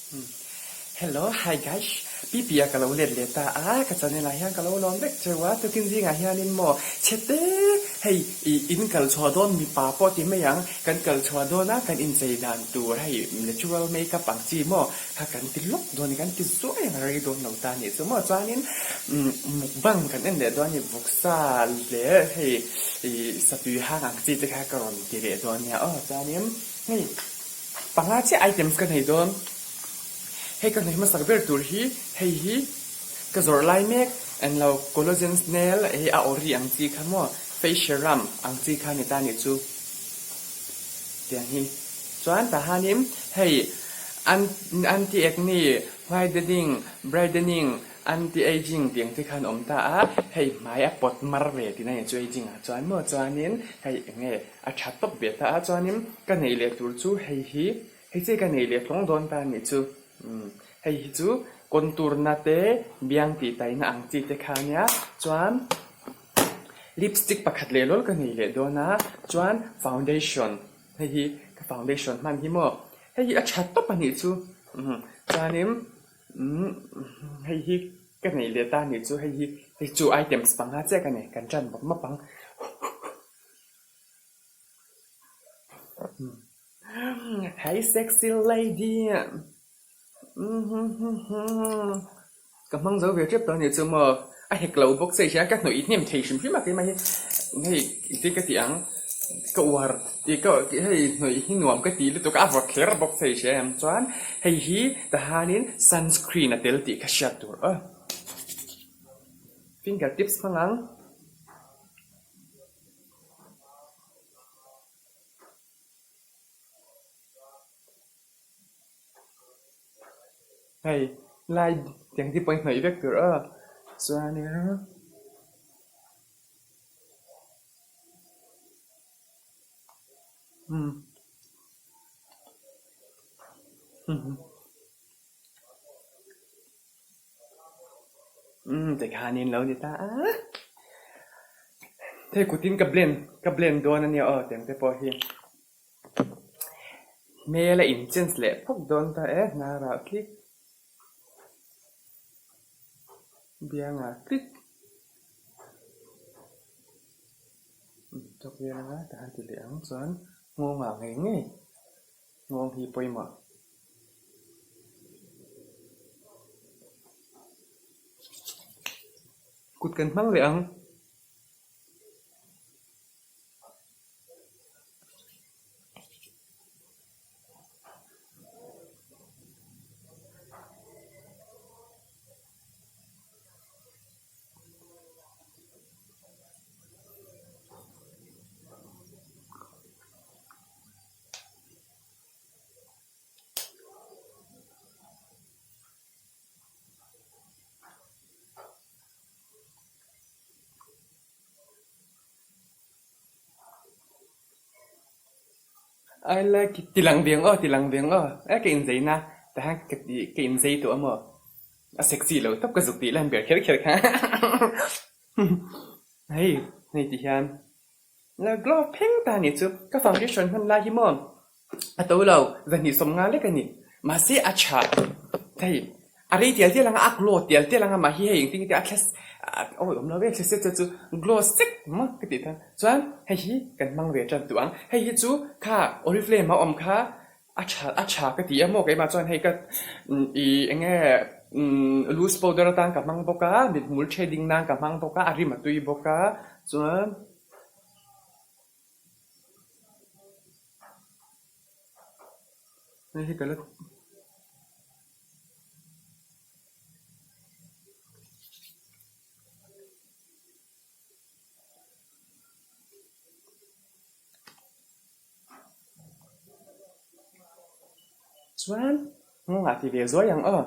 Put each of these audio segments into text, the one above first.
Hello, hi guys. Pipi a ka lo let leh ta a, ka channel ah hian ka lo lawm vek cheu a, tukin zingah hianin maw chhete hei i in kal chhuah dawn mipa pawh ti mai ang, kan kal chhuah dawn a kan inchei dan tur hei natural makeup ang chi maw kha kan ti lawk dawn a ni, kan ti zuai ang a rei dawn lo ta a nih chu maw chuanin mukbang kan en leh dawn a ni, vawksa leh hei i satui hang ang chi te kha ka rawn ti leh dawn nia aw chuanin hei. Panga chiah items ka nei dawn. Hei ka hnaih hmasak ber tur hi hei hi ka zawrh lai mek en lo collagen snail hei a ori ang chi kha maw face serum ang chi kha ni ta nih chu tiang hi chuan tah hianin hei anti acne whitening brightening anti aging tih ang te khan awm ta a hei hmai a pawt mar ve tihna nih chu aging ah chuan maw chuanin hei eng nge A tha tawp ve ta a, chuanin ka neih leh tur chu hei hi, hei che ka neih leh tlawng dawn ta anih chu. Umm, hei hi chu contour na te, biang tih taina ang chi te kha ania, chuan lipstick pakhat leh lawl ka nei leh dawn a, chuan foundation, hei hi ka foundation hman hi maw, hei hi a tha tawp anih chu, umm, chuanin umm hei hi ka neih leh ta anih chu, hei hi, hei chu items panga chiah ka nei, kan tan mawp mawp ang. Hey sexy lady Ka hmang zo ve tep tawh a nih chu maw a hek lo bawk che hian ka hnawih hnem thei hrim hrim a keimah hi hei engtin ka tih ang ka uar tih ka hei hnawih hi nuam ka tih lutuk a a vawt kher bawk che hria em chuan hei hi tahanin sunscreen a tel tih ka hriat tur aw finger tips hmang ang. Hei lai tiang te pawh hi hnawih vek tur aw chuanin umm Umm tikhanin lo ni ta a, hei kutin ka blend ka blend dawn ania aw tiang te pawh hi hmel a in change leh phawk dawn ta e hnarah click biangah click tawk vel anga tah han ti leh ang chuan nghawngah ngei ngei. Nghawng hi pawimawh. Kut kan hmang leh ang. I like it ti lang viang aw ti lang viang aw e ka inzei na tahan ka ti ka inzei tawh a maw a sexy lo tawp ka zuk tih lan ber kher kher kha hei hei ti hian. La glove pheng ta nih chu ka foundation hman lai hi maw a to lo zahnih sawm nga lek a ni mahse a tha hei a rei tial tial anga a glow tial tial anga mah hi hei engtin nge a thla awi awm lo ve thla set chu glow sek maw ka tih kha chuan hei hi kan hmang ve tan duh ang hei hi chu kha oriflame a awm kha a tha a tha ka ti a maw keimah chuan hei ka ih eng nge loose powder atan ka hmang bawk a mithmul threading nan ka hmang bawk a a rim a tui bawk a chuan. Hei hi ka la Chuan nghawngah ti ve zuai ang aw.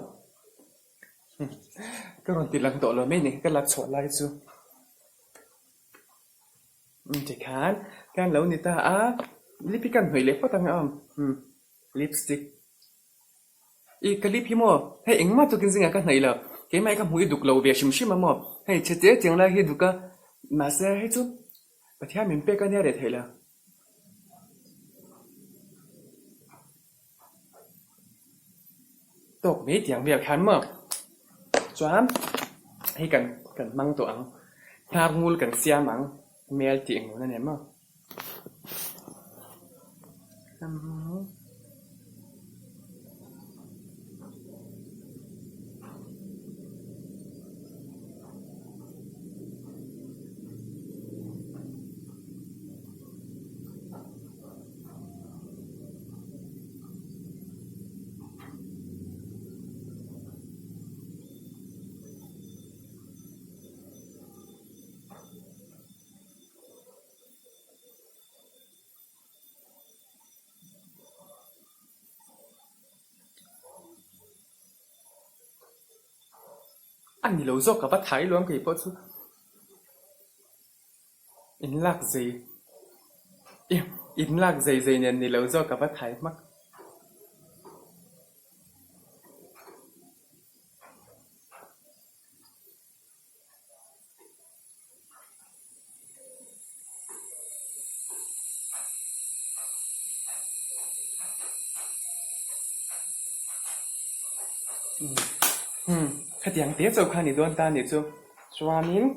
Ka rawn ti lang tawh lo mai ni ka la chhuah lai chu. Tikhan kan lo ni ta a, lip hi kan hnawih leh phawt ang a awm. Lipstick. I ka lip hi maw hei engmah tukin zingah ka hnaih lo, keimah hi ka hmuh i duk lo ve hrim hrim a maw, hei chhe chiang chiang lai hi duk a, mahse hei chu Pathian min pek a nia reh theih lo. tawk mai tiang vel khan maw chuan hei kan kan hmang tawh ang hnar ngul kan siam ang hmel tih englo na nen maw. A ni lo zawk ka va thai luam kei pawh chu in lak zei in lak zei zei nen ni lo zawk ka va thai hmak. Umm khatiang te chauh kha ni dawn ta nih chu chuanin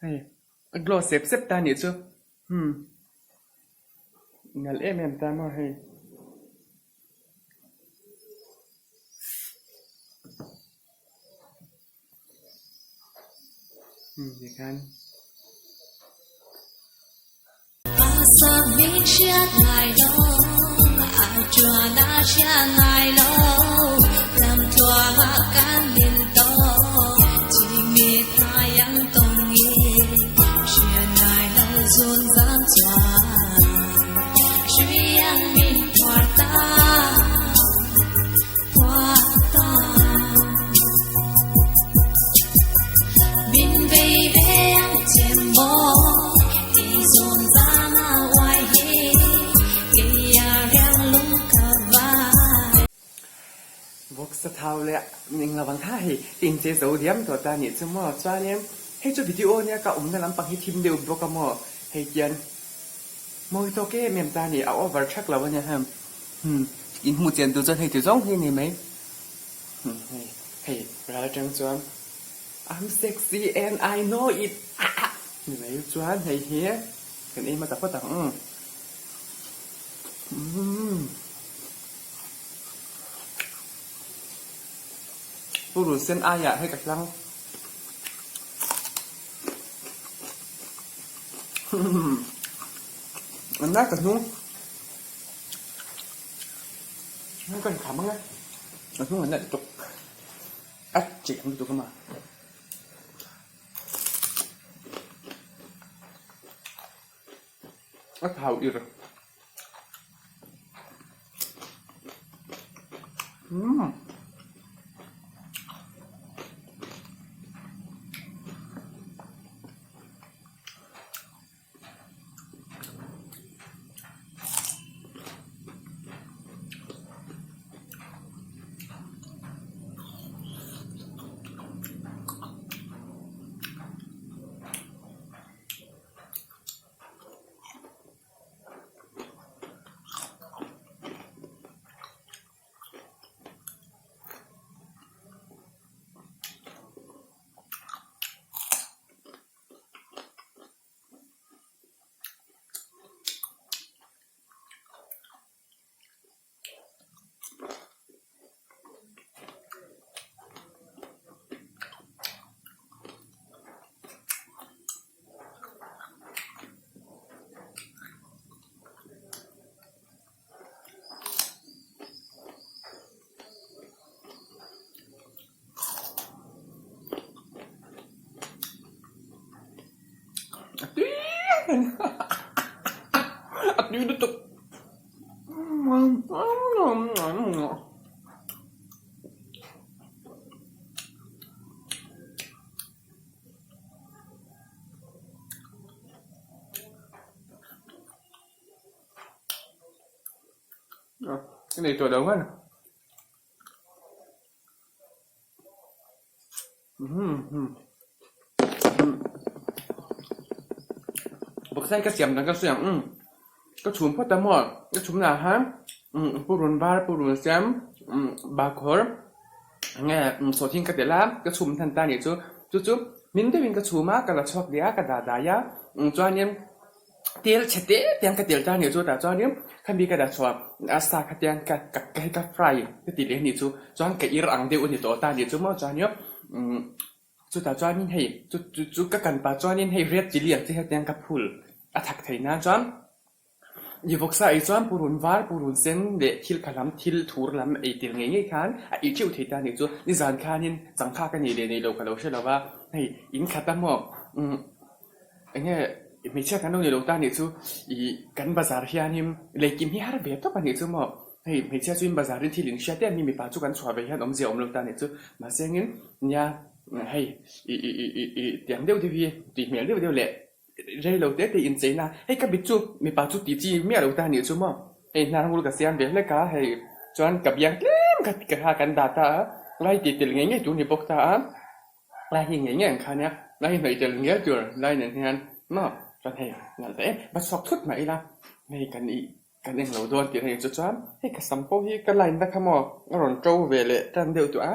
hei a glow sep sep ta nih chu umm. Nalh em em ta maw hei. Umm tikhan. Vawksa thau leh eng lo ang kha hei inche zo diam tawh ta nih chu maw chuanin hei chu video nia ka awmna lampang hi thim deuh bawk a maw hei tian mawi tawk em em ta nih a over thak lo ania hem hmm in hmuh chian tur chuan hei ti zawng hi a ni mai hmm hei hei ral atang chuan I'm sexy and I know it ah ni mai chuan hei hi kan ei hmasa phawt ang umm. Purun sen aiah hei ka hlang. An lai ka hnung. Hnung ka inkham ang e. Ka hnung an la lutuk. A cheng lutuk a ma. A thau ir. Umm. A tui a tui lutuk. Cái này tuổi đầu hơn. Vawksa hi ka siam dan ka sawi ang umm ka chhum phawt a maw ka chhum lah khan umm purun var purun siam umm bakhawr enge sawhthing ka telh a ka chhum hnan ta anih chu chu chu hmin deuhin ka chhum a ka la chhuak leh a ka dah dai a chuanin tel chhe te te ang ka tel ta anih chu tah chuanin khami ka dah chhuah a sa kha tiang ka ka hei ka fry ka ti leh anih chu chuan ka ir ang deuh ani tawh ta anih chu maw chuanin umm Chutah chuanin hei chu chu chu ka kan pah chuanin hei red chilli ang chi hetiang ka phul a thak thei nan chuan i vawksa ei chuan purun var purun sen leh thil kha lam thil thur lam ei tel ngei ngei khan a ei teuh thei ta a nih chu nizan khanin changkha ka nei leh nei lo ka lo hre lo va hei in khat a maw umm eng nge hmeichhia kan lo nei lo ta a nih chu ih kan bazar hianin leikim hi har ve tawp a nih chu maw hei hmeichhia chu in bazar in thil in hria te a ni mipa chu kan chhuah ve hian awmzia a awm lo ta a nih chu mahse engin nia hei ih ih ih ih ih tiang deuh deuh hi tih hmel deuh deuh leh rei lo te te incheina hei ka bit chu mipa chu tih chi miah lo ta a nih chu maw hei hnar ngul ka siam ve hlek a hei chuan ka biang tlem kha kha kan dah ta a lai tih tel ngei ngei tur a ni bawk ta a. Lai hi ngei ngei ang kha nia, lai hi hnawih tel ngei tur lai nen hian maw chuan hei nalh ta em va chhuak thut mah ila hei kan ih kan eng lo dawn tih hei chu chuan hei ka sam pawh hi ka line na kha maw a rawn to ve leh tan deuh tawh a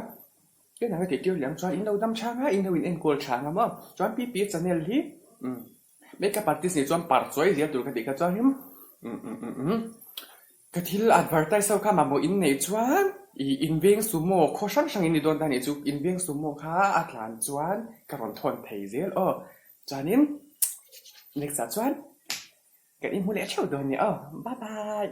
tunah ka tih tir leh ang chuan in lo dam chhang a in lo in enkawl chhang a maw chuan pi pi channel hi umm makeup artist nih chuan par chuai zel tur ka tih kha chuan in umm umm umm umm. Ka thil advertise ho kha mamawh in neih chuan ih inveng sumo khaw hrang hrang in ni dawn ta nih chu inveng sumo kha a tlan chuan ka rawn thawn thei zel aw. Chuanin next ah chuan kan inhmu leh theuh dawn nia aw. Bye bye.